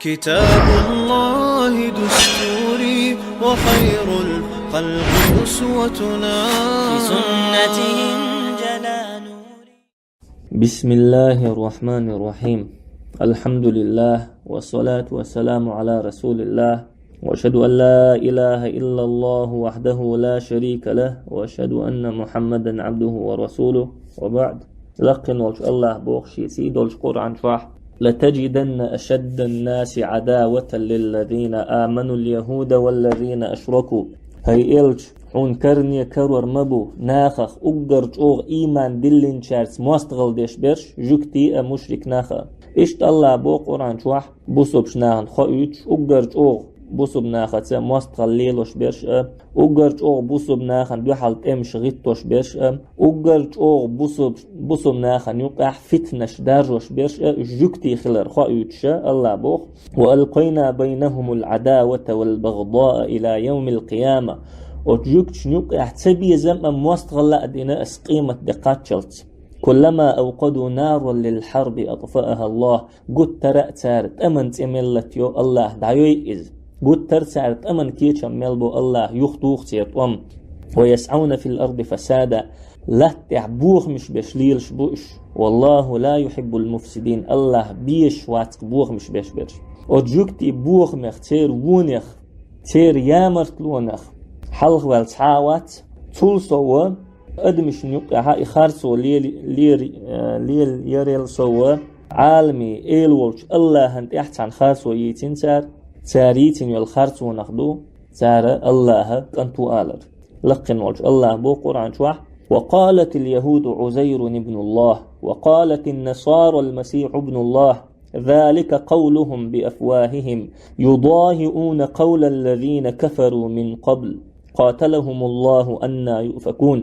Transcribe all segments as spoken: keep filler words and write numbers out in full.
كتاب الله دستوري وخير الخلق أسوتنا. بسنته انجلى نوري. بسم الله الرحمن الرحيم. الحمد لله والصلاة والسلام على رسول الله. وأشهد أن لا إله إلا الله وحده لا شريك له، وأشهد أن محمدا عبده ورسوله، وبعد. Лакхе волчу Аллах боху шен сий долчу Къуръан чохь: لتجدن أشد الناس عداوة للذين آمنوا اليهود والذين أشركوا. ХӀай элча, хьуна каране карор ма бу нахах уггар чӀогӀа ийман диллинчаьрца мостагӀалла деш берш, жуьгтий а, мушрик нах а. Иштта Аллах боху Къуръан чохь, бусулбачу нахана хоуьйтуш, уггар чӀогӀа бусулба нахаца мостагӀалла лелош берш а, уггар чӀогӀа бусулба нахана дуьхьал тӀемаш гӀиттош берш а, уггар чӀогӀа бусулба, бусулба нахана юкъахь фитнаш даржош берш а, уьш жуьгтий хилар хоуьйтуш а, Аллах боху: وألقينا بينهم العداوة والبغضاء إلى يوم القيامة. Оцу жуьгташна юкъахь цабезам а, мостагӀалла а дина ас къемат де кхаччалц. كلما أوقدوا نارا للحرب أطفأها الله. Гуттара а цара тӀаман цӀе мел латайо, Аллах дӀайой иза. Гуттара а цара тӀаман кечам мел бо, Аллах юхадуху церан тӀом. ويسعون في الأرض فسادا. Латта тӀехь бохамаш беш лелаш бу уьш. والله لا يحب المفسدين. Аллах безаш вац бохамаш беш берш. Оцу жуьгтийн бохамех, церан вонех, церан ямартлонах хьалхаваьлла цхьа а вац. Цул сов, адамашна юкъахь и харцо лели-, лери-, э, лелаяр сов, Ӏаламийн Эла волчу Аллахьан тӀехь цхьаьна харцо йийцина цара. Цара йийцина йолу харцонах ду цара Аллахьан кӀант ву алар. Лакхе волчу Аллах боху Къуръан чохь: وقالت اليهود عزير ابن الله وقالت النصارى المسيح ابن الله ذلك قولهم بأفواههم يضاهئون قول الذين كفروا من قبل قاتلهم الله أنى يؤفكون.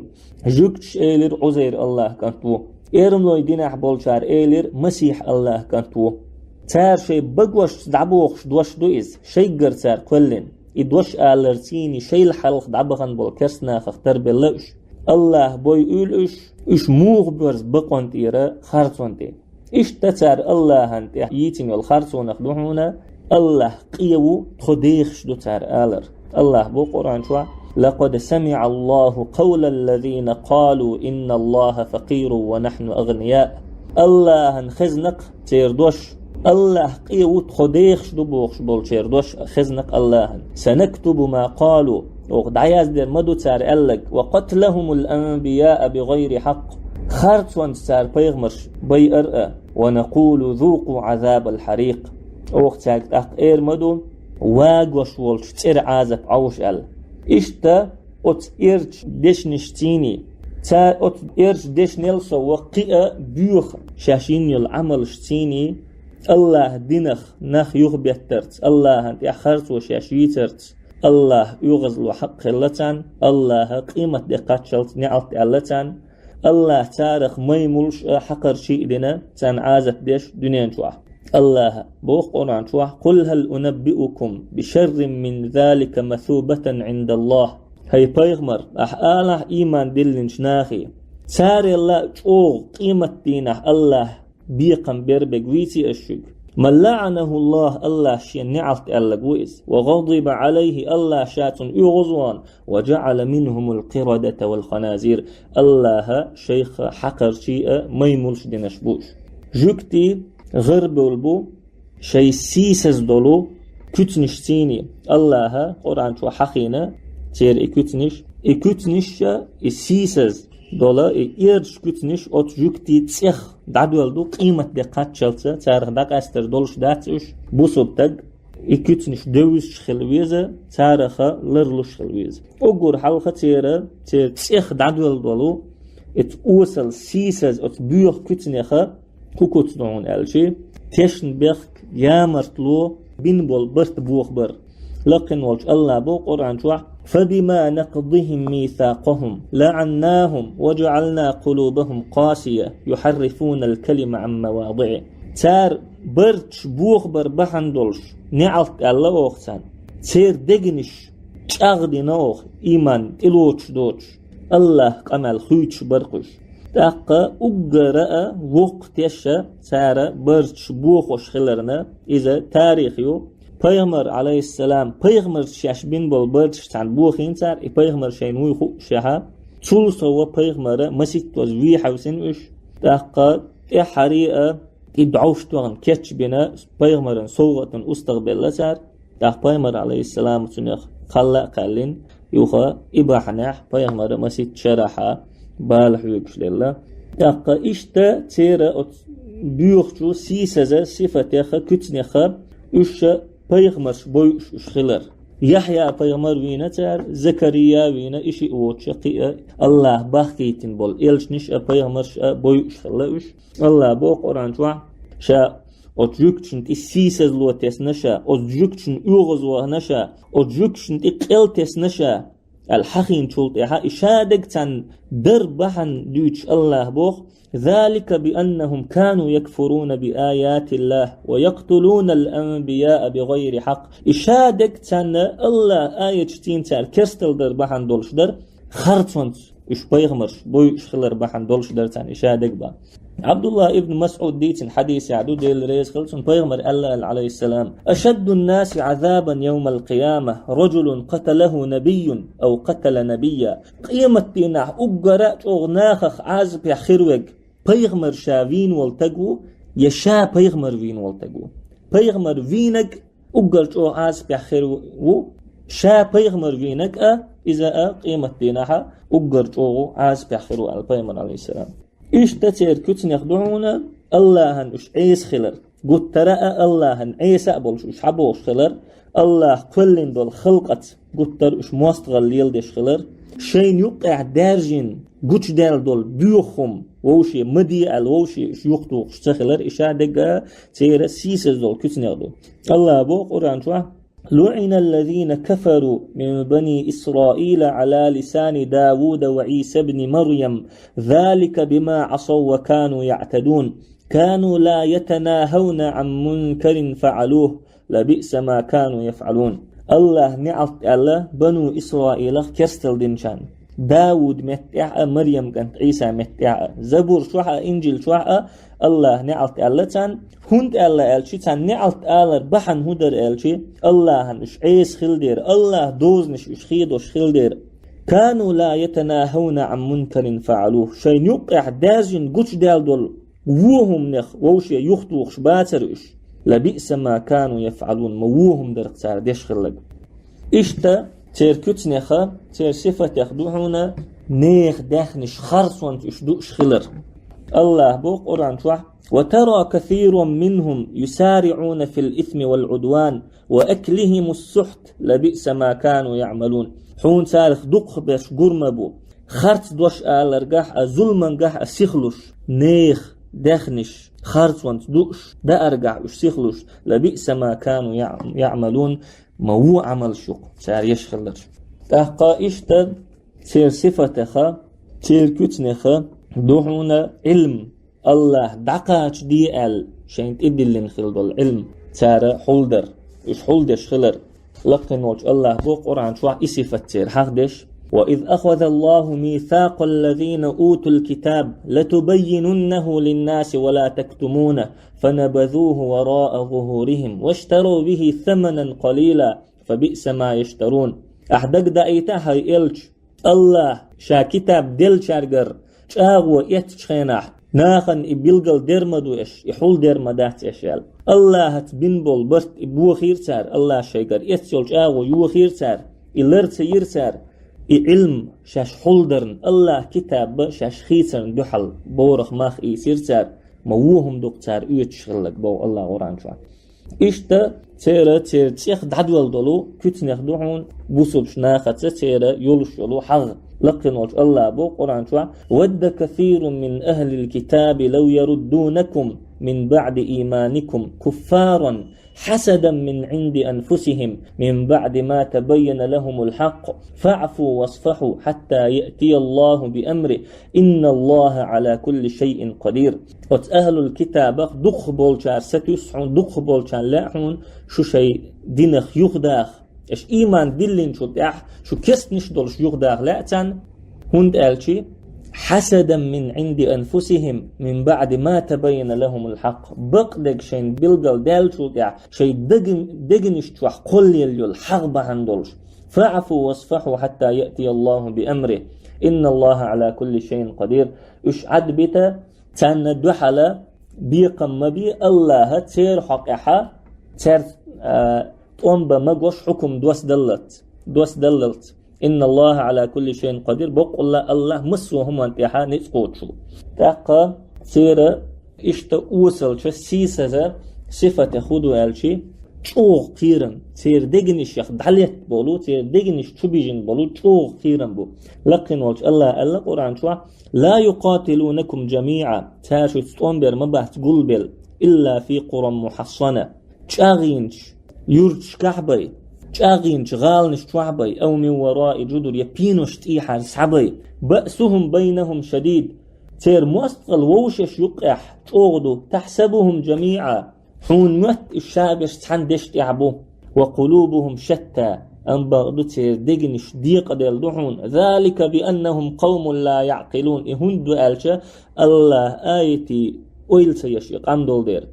Жуьгташа элира Ӏузайр Аллахьан кӀант ву. Эрмалойн динехь болчара элира Масихь Аллахьан кӀант ву. Цара шайн багошца дӀабохуш дош ду иза, шайгара цара кхоьллина. И дош аларца шайна хьалха дӀабахана болу керстанахах тарбелла уьш. Аллах бойуьйлу уьш, уьш муха боьрзу бакъонна тӀера харцонна тӀе. Иштта цара Аллахьан тӀехь йийцина йолу харцонах ду хьуна, Аллах къе ву, тхо дехаш ду цара алар. Аллах боху Къуръан чохь: لقد سمع الله قول الذين قالوا إن الله فقير ونحن أغنياء. Аллахьан хезна-кх церан дош. Аллах къе ву, тхо дехаш ду бохуш болчеран дош хезна-кх Аллахьан. سنكتب ما قالوا. Оха дӀаяздер ма ду цара аьлларг: وقتلهم الأنبياء بغير حق. Харцонца цара пайхамарш байар а. ونقول ذوقوا عذاب الحريق. Оха цаьрга тӀаккха эр ма ду: вагош волчу цӀера Ӏазап Ӏовша аьлла. Иштта оцу эрчу дешнашций, цара оцу эрчу дешнел сов кхин а боьха шаьш йина йолу Ӏамалшций, Аллахьан динах нах юхабеттарца, Аллахьан тӀехь харцо шаьш йийцарца, Аллах оьгӀазло хьакъ хилла царна, Аллаха къемат де кхаччалц неӀалт аьлла царна, Аллаха царах маймулш а, хьакхарчий а дина, царна Ӏазап деш дуьнен чохь. Аллаха боху Къуръан чохь: قل هل أنبئكم بشر من ذلك مثوبة عند الله. ХӀай пайхамар, ахьа алахь ийман диллинчу нахе, царел а чӀогӀа къемат дийнахь Аллах бекхам берг вийций ас шуьга? من لعنه الله, Аллах шена неӀалт аьлларг ву иза. وغضب عليه, Аллах ша цунна оьгӀаз вахана, وجعل منهم القردة والخنازير, Аллаха шайх хьакхарчий а, маймулш динарш бу уьш. Жуьгтий гӀарабевлла бу шайн сийсаз долу куьцнашций. Аллаха Къуръан чохь хьахийна церан и куьцнаш, и куьцнаш а, и сийсаз долу, и эрчу куьцнаш оцу жуьгтийн цӀех дӀадоьлла ду, къемат де кхаччалца царах дӀакъаьстар долуш дац уьш, бусулба стаг и куьцнаш девзаш хила веза, царах а ларлуш хила веза. Уггар хьалха церан, церан цӀех дӀадоьлла долу, оцу осал сийсаз, оцу боьха куьцнех а хӀун куц ду хьуна аьлча, тешнабехк, ямартло бина болу барт бохабар. Лакхе волчу Аллаха боху Къуръан чохь: فبما نقضهم ميثاقهم لعناهم وجعلنا قلوبهم قاسية يحرفون الكلم عن مواضعه. Цара барт бохабар бахьана долуш неӀалт аьлла оха царна. Церан дегнаш чӀагӀдина оха, ийман тӀелоцуш доцуш, Аллахан къамел хуьйцуш бара уьш. ТӀаккха уггара а воккха теш а цара барташ бохош хиларна, иза тарих ю. Пайхамар, алейхиссалам, пайхамарша шаьш бина болу барташ цхьана бохийна цара, и пайхамар шайна вуй хуушехьа, цул сова пайхамара маситтаза вий хьаьвсина уьш, тӀаккха тӀаьххьарий а и дӀовш тоьхна кечбина пайхамаран совгӀатан устагӀбелла цара, тӀаккха пайхамар, алейхиссалам, цунах кхалла а кхаьллина, юха и бахьанехь пайхамара маситта шарахьа бала хьоьгуш лелла. ТӀаккха иштта церан оцу боьхачу сийсаза сифатеха, куьцнеха уьш ша пайхамарш бойуш уьш хилар. Яхьъя пайхамар вийна цара, Закария вийна, и шиъ воцуша кхиъа Аллаха бахкийтина болу элчанаш а, пайхамарш а бойуш хилла уьш. Аллаха боху Къуръан чохь, ша оцу жуьгташна тӀе сийсазло тесна ша, оцу жуьгташна оьгӀаз вахана ша, оцу жуьгташна тӀе къел тесна ша, аьлла хьахийначул тӀаьхьа, и шадерг царна дар бахьана дуьйцуш Аллаха боху: «ذلك بأنهم كانوا يكفرون بآيات الله ويقتلون الأنبياء بغير حق». И шадерг царна Аллаха аяташ цийна цара керстал дар бахьана долуш дара, харцонца уьш пайхамарш бойуш хилар бахьана долуш дара царна и шадерг бан. Абдуллах ибн Масъуд дийцина хьадисехь ду, Дела реза хила цунна, пайхамар аьлла аьлла, алейхиссалам: «أشد الناس عذابا يوم القيامة رجل قتله نبي أو قتل نبيا». Къематдийнахь уггара а чӀогӀа нахах Ӏазапехь хир верг пайхамар ша вийна волу таг ву, я ша пайхамар вийна волу таг ву. Пайхамар вийнарг уггар чӀогӀа Ӏазапехь хир ву, ша пайхамар вийнарг а, иза а къематдийнахьа уггар чӀогӀа Ӏазапехь хир ву, аьлла пайхамар, алейхиссалам. Иштта церан куьцнех ду хьуна Аллахьан уьш Ӏеса хилар. Гуттара а Аллахьан Ӏеса а болуш уьш хьабохуш хилар, Аллаха кхоьллина долу халкъаца гуттара уьш мостагӀалла леладеш хилар, шайна юккъехь даьржина гучудаьлла долу боьха хӀума вовше ма де аьлла, вовше уьш юхатухуш ца хилар, и шадерг а церан сийсаз долу куьцнех ду. Аллаха боху Къуръан чохь: «لعن الذين كفروا من بني إسرائيل على لسان داود وعيسى ابن مريم ذلك بما عصوا وكانوا يعتدون كانوا لا يتناهون عن منكر فعلوه لبئس ما كانوا يفعلون». Аллаха неӀалт аьлла бану Исраилах керстал динчарна, Дауд меттехь а, Марьям кӀант Ӏийса меттехь а. Забур чохь а, Инжил чохь а Аллаха неӀалт аьлла царна, хӀунда аьлла аьлчи, царна неӀалт алар бахьана хӀун дара аьлчи, Аллахьан уьш Ӏеса хилдера, Аллаха дозанаш уьш хедош хилдера. «كانوا لا يتناهون عن منكر فعلوه». Шайна юккъехь даьржина гучудаьлла долу вон хӀуманех вовше юхатухуш бацара уьш. «لبئس ما كانوا يفعلون», ма вон хӀума дара цара деш хилларг. Иштта церан куьцнеха, церан сифатех ду хьуна нехан даьхнаш харцонца уьш дууш хилар. Аллаха боху Къуръан чохь: «وترى كثيرا منهم يسارعون في الإثم والعدوان وأكلهم السحت لبئس ما كانوا يعملون». Хьуна царах дукхахберш гур ма бу, харц дош аларгахь а, зуламангахь а сихлуш, нехан даьхнаш харцонца дууш, дааргахь уьш сихлуш, «لبئس ما كانوا يع-، يعملون», ма вон Ӏамалш ю-кх цара еш хилларш. ТӀаккха иштта церан сифатеха, церан куьцнеха ду хьуна Ӏилм, Аллаха дӀакхачаде аьлла шайна тӀедиллина хилла долу Ӏилм цара хьулдар, уьш хьулдеш хилар. Лакхина волчу Аллаха боху Къуръан чохь и сифат церан хьахдеш: «وإذ أخذ الله ميثاق الذين أوتوا الكتاب لتبيننه للناس ولا تكتمونه فنبذوه وراء ظهورهم واشتروا به ثمنا قليلا فبئس ما يشترون». Ахьа дагадаийта, хӀай элча, Аллаха ша китаб деллачаьргара чӀагӀо эцначу хенахь, нахана и билгал дер ма ду аш, и хьулдер ма дац аш аьлла. Аллахаца бина болу барт и бохийра цара, Аллаха шайгара эцна йолу чӀагӀо йохийра цара, и лар ца йира цара, и Ӏилм шаьш хьулдарна, Аллаха китаб шаьш хийцарна дуьхьал борах мах ийсира цара, ма вон хӀума ду-кх цара оьцуш хилларг, боху Аллаха Къуръан чохь. Иштта церан, церан цӀех дӀадоьлла долу куьцнех ду хьуна бусулбачу нахаца церан йолуш йолу хьагӀ. Лакхина волчу Аллаха боху Къуръан чохь: «ود كثير من أهل الكتاب لو يردونكم من بعد إيمانكم كفارا حسدا من عند أنفسهم من بعد ما تبين لهم الحق فاعفوا واصفحوا حتى يأتي الله بأمره إن الله على كل شيء قدير». Оцу ахӀлул китабах дукхахболчара сатуьйсу хьуна, дукхахболчарна лаьа хьуна шу шайн динах юхадаха. Аша ийман диллинчул тӀаьхьа шу кестнаш долуш юхадаха лаьа царна, хӀунда аьлча حسدا من عند أنفسهم من بعد ما تبين لهم الحق. Бакъдерг шайна билгал даьллачул тӀехьа шайн деган-, дегнаш чохь кхоллаелла йолу хьагӀ бахьана долуш. فاعفوا واصفحوا حتى يأتي الله بأمره إن الله على كل شيء قدير. Уьш Ӏадбита, царна дуьхьала бекхам ма бе АллахӀа церан хьокъехьа, цаьрца, а, тӀом бан магош хьукум доссадаллалц, доссадаллалц. إن الله على كل شيء قدير, баккъалла АллахӀ массо а хӀуманна тӀехьа ницкъ кхочуш ву. ТӀаккха церан иштта осалча сийсаза сифатех хӀун ду аьлча, чӀогӀа кхерам, церан дегнашех дӀалетта болу, церан дегнаш чу бижина болу чӀогӀа кхерам бу. Лакхина волчу АллахӀа аьлла Къуръан чохь: لا يقاتلونكم جميعا, цара шуьца тӀом бер ма бац гулбелла, إلا في قرى محصنة, чӀагӀйинчу юьрташкахь бай, чӀагӀйинчу гӀаланаш чохь бай, أو من وراء جدر, я пеношна тӀехьара схьабай, بأسهم بينهم شديد, церан мостагӀалла вовшашна юккъехь чӀогӀа ду, تحسبهم جميعا, хьуна моьтту уьш шаберш цхьана дешна тӀехь бу, وقلوبهم شتى, амма бакъду церан дегнаш декъаделла ду хьуна, ذلك بأنهم قوم لا يعقلون, и хӀунда ду аьлча, АллахӀан аятийн ойла ца еш и къам долу дера.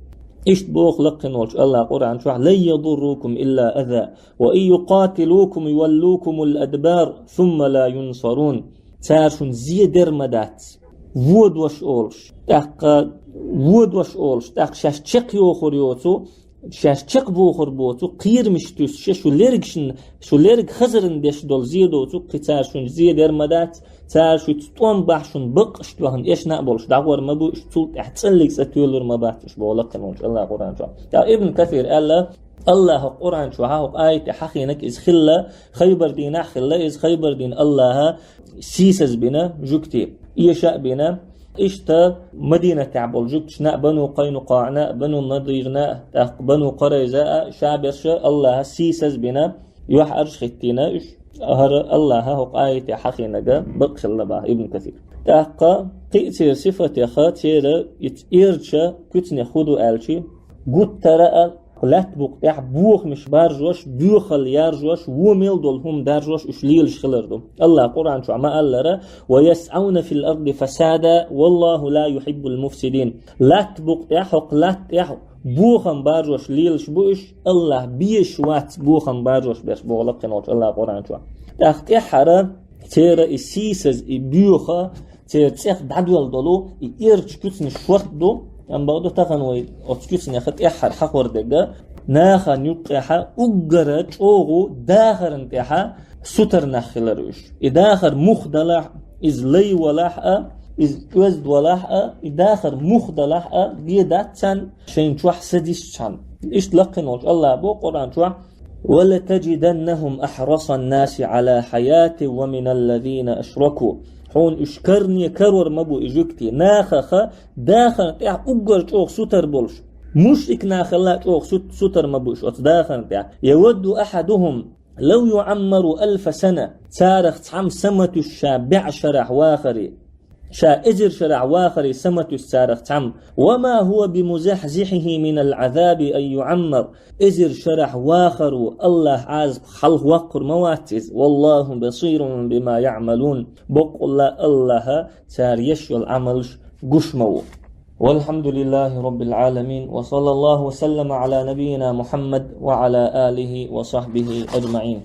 Иштта боху лакхина волчу АллахӀа Къуръан чохь: لن يضروكم إلا أذى وإن يقاتلوكم يولوكم الأدبار ثم لا ينصرون. Цара шуна зе дер ма дац, водош олуш, тӀаккха водош олуш, тӀаккха шаьш чекхйохур йоцу, шаьш чекхбохур боцу, кхерамаш туьсуш, шу лергашна, шу лерга хазарна деш долу зе доцу, кхин цара шуна зе дер ма дац, цара шуьца тӀом бахь шуна бакъ а тоьхна эшна а болуш дӀагӀор ма бу уьш, цул тӀаьхьа цӀаллиг цӀа тоьлур ма бац уьш, боху лакхина волчу АллахӀа Къуръан чохь. ТӀаккха Ибн Касир аьлла, АллахӀа Къуръан чохь хӀокху аятехь хьахийнарг иза хилла, Хайбар дийнахь хилла иза, Хайбар дийнахь АллахӀа сийсаз бина жуьгтий, эша а бина. Иштта Мадинатехь болу жуьгташна а, Бану Къайнукъаъна а, Бану Надирна а, тӀаккха Бану Къурайза а, шаберш а АллахӀа сийсаз бина, юьхьӀаьржа хӀиттийна уьш. ХӀара АллахӀа хӀокху аятехь хьахийнарг бакъ хилла боху Ибн Касир. ТӀаккха кхин а церан сифатех, церан и эрча куьцнех хӀун ду аьлча, гуттара а лаьттан букъа тӀехь бохамаш баржош, боьхалла яржош, вон мел долу хӀума даржош уьш лелаш хилар ду. АллахӀа Къуръан чохь ма-аллара: ويسعون في الأرض فسادا والله لا يحب المفسدين. Лаьттан букъа тӀехь, хӀокху латта тӀехь бохам баржош лелаш бу уьш, АллахӀ безаш вац бохам баржош берш, боху лакхина волчу АллахӀа Къуръан чохь. ТӀаккха тӀаьххьара церан и сийсаз, и боьха, церан цӀех дӀадоьлла долу и эрча куьцнаш шорта ду, амма бакъду тахана вай оцу куьцнех тӀаьххьара хьахор дерг, нахана юккъехь уггара чӀогӀа дахарна тӀехь сутара нах хилар уьш. И дахар муха далахь а, иза лай валахь а, иза оьзда валахь а, и дахар муха далахь а, де дац царна шайна чохь са дисчхьана. Иштта лакхина волчу АллахӀа боху Къуръан чохь: ولتجدنهم أحرص الناس على حياة ومن الذين أشركوا. Хьуна уьш каране карор ма бу и жуьгтий, нахах дахарна тӀехь уггар чӀогӀа сутара болуш. Мушрик нахалла чӀогӀа сут-, сутара ма бу уьш оцу дахарна тӀехь. يود أحدهم لو يعمر ألف سنة. Царах цхьамма са ма туьсу ша бӀе шарахь вахаре. Ша эзар шарахь вахаре са ма туьсу царах цхьамма. وما هو بمزحزحه من العذاب أن يعمر. Эзар шарахь вахаро АллахӀан Ӏазапах хьалхавоккхур ма вац иза. والله بصير بما يعملون. Баккъалла АллахӀа цара еш йолу Ӏамалш гуш ма ву. والحمد لله رب العالمين، وصلى الله وسلم على نبينا محمد وعلى آله وصحبه أجمعين.